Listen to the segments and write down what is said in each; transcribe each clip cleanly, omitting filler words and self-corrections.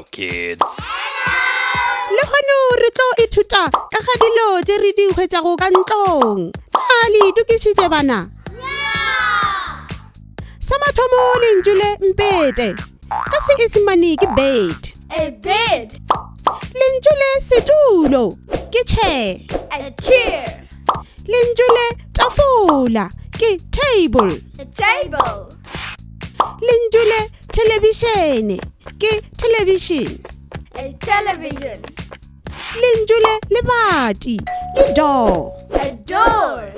Hello, kids. Lehono re tlo ithuta ka ga dilo tše re di hwetšago ka ntlong. Na le itokišitše bana? Sa mathomo lentšu le mpete. Ka Seisemane ke bed. A bed. Lentšu le setulo ke chair. A chair. Lentšu le tafola ke table. A table. Lentšu le thelebišene ke television. A television. Lentšu le lebati ke door. A door.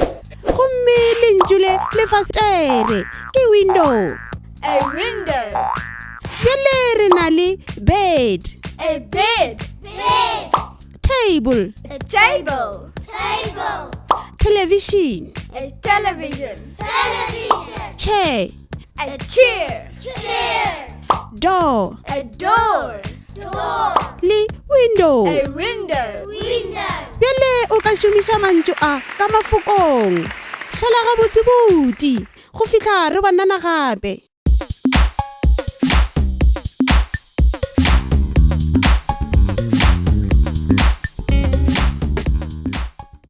Gomme lentšu le lefastere ke window. A window. Bjale re na le bed. A bed. Bed. Table. A table. Table. Television. A television. Television. Chair. A chair. Chair. Door. A door. Door. Le window. A window. Window. Bjale o ka šomiša mantšu a ka mafokong. Šala gabotsebotse go fihla re bonana gape.